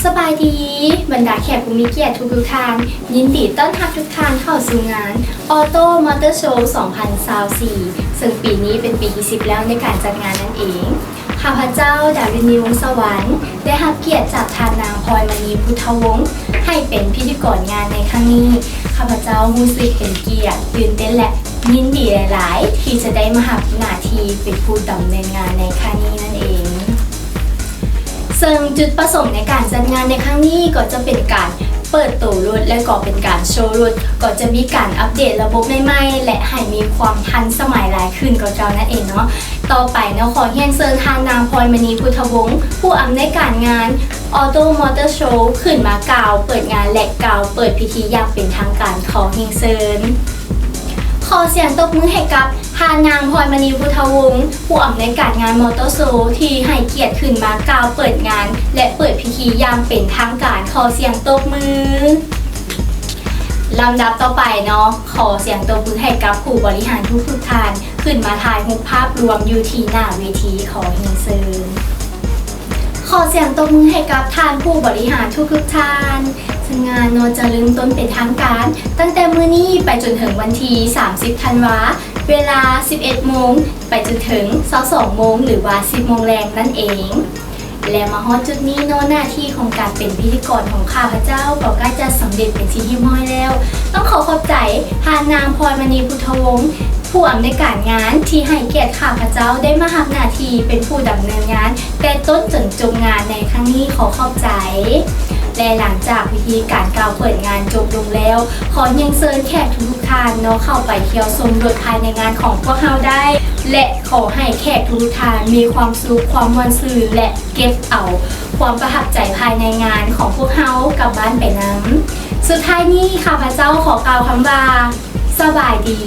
ສະບາຍດີ ບັນດາແຂກຜູ້ມີກຽດທຸກໆທ່ານ, ຍິນດີຕ້ອນຮັບທຸກທ່ານເຂົ້າສູ່ງານ Auto Motor Show ສອງພັນຊາວສີ່ ເຊິ່ງປີນີ້ເປັນປີທີສິບແລ້ວໃນການຈັດງານນັ້ນເອງ. ຂ້າພະເຈົ້າ ດາວິນີ ວົງສະຫວັນ ໄດ້ຮັບກຽດຈາກທ່ານນາງ ພອຍມະນີ ພຸດທະວົງ ໃຫ້ເປັນພິທີກອນງານໃນຄັ້ງນີ້. ຂ້າພະເຈົ້າຮູ້ສຶກເປັນກຽດ, ຕື່ນເຕັ້ນ ແລະ ຍິນດີຫຼາຍໆ ທີ່ຈະໄດ້ມາຮັບໜ້າທີ່ເປັນຜູ້ດຳເນີນງານໃນຄັ້ງນີ້ນັ້ນເອງ. ເຊິ່ງຈຸດປະສົງໃນການຈັດງານໃນຄັ້ງນີ້ກໍຈະເປັນການເປີດໂຕລົດ ແລະ ກໍເປັນການໂຊລົດ, ກໍຈະມີການອັບເດດລະບົບໃໝ່ໆ ແລະ ໃຫ້ມີຄວາມທັນສະໄໝຫຼາຍຂຶ້ນກວ່າເກົ່ານັ້ນເອງເນາະ. ຕໍ່ໄປເນາະ ຂໍຮຽນເຊີນທ່ານນາງ ພອຍມະນີ ພຸດທະວົງ ຜູ້ອຳນວຍການງານ Auto Motor Show ຂຶ້ນມາກ່າວເປີດງານ ແລະ ກ່າວເປີດພິທີຢ່າງເປັນທາງການ. ຂໍຮຽນເຊີນ. ຂໍສຽງຕົບມືໃຫ້ກັບທ່ານນາງ ພອຍມະນີ ພຸດທະວົງ ຜູ້ອຳນວຍການງານ Motor Show ທີ່ໃຫ້ກຽດຂຶ້ນມາກ່າວເປີດງານ ແລະ ເປີດພິທີຢ່າງເປັນທາງການ. ຂໍສຽງຕົບມື. ລຳດັບຕໍ່ໄປເນາະ ຂໍສຽງຕົບມືໃຫ້ກັບຜູ້ບໍລິຫານທຸກໆທ່ານ ຂຶ້ນມາຖ່າຍຮູບພາບລວມຢູ່ທີ່ໜ້າເວທີ. ຂໍຮຽນເຊີນ. ຂໍສຽງຕົບມືໃຫ້ກັບທ່ານຜູ້ບໍລິຫານທຸກໆທ່ານ. ເຊິ່ງງານເນາະ ຈະເລີ່ມຕົ້ນເປັນທາງການຕັ້ງແຕ່ມື້ນີ້ໄປຈົນເຖິງວັນທີສາມສິບທັນວາ ເວລາສິບເອັດໂມງ ໄປຈົນເຖິງຊາວສອງໂມງ ຫຼືວ່າສິບໂມງແລງນັ້ນເອງ. ແລະ ມາຮອດຈຸດນີ້ເນາະ ໜ້າທີ່ຂອງການເປັນພິທີກອນຂອງຂ້າພະເຈົ້າກໍໃກ້ຈະສຳເລັດເປັນທີ່ຮຽບຮ້ອຍແລ້ວ. ຕ້ອງຂໍຂອບໃຈທ່ານນາງ ພອຍມະນີ ພຸດທະວົງ ຜູ້ອຳນວຍການງານ ທີ່ໃຫ້ກຽດຂ້າພະເຈົ້າໄດ້ມາຮັບໜ້າທີ່ເປັນຜູ້ດຳເນີນງານ ແຕ່ຕົ້ນຈົນຈົບງານໃນຄັ້ງນີ້. ຂໍຂອບໃຈ. ແລະ ຫຼັງຈາກພິທີການກ່າວເປີດງານຈົບລົງແລ້ວ, ຂໍຮຽນເຊີນແຂກທຸກໆທ່ານເນາະ ເຂົ້າໄປທ່ຽວຊົມລົດພາຍໃນງານຂອງພວກເຮົາໄດ້ ແລະ ຂໍໃຫ້ແຂກທຸກໆທ່ານມີຄວາມສຸກ, ຄວາມມ່ວນຊື່ນ ແລະ ເກັບເອົາຄວາມປະທັບໃຈພາຍໃນງານຂອງພວກເຮົາກັບບ້ານໄປນຳ. ສຸດທ້າຍນີ້ ຂ້າພະເຈົ້າຂໍກ່າວຄຳວ່າ ສະບາຍດີ.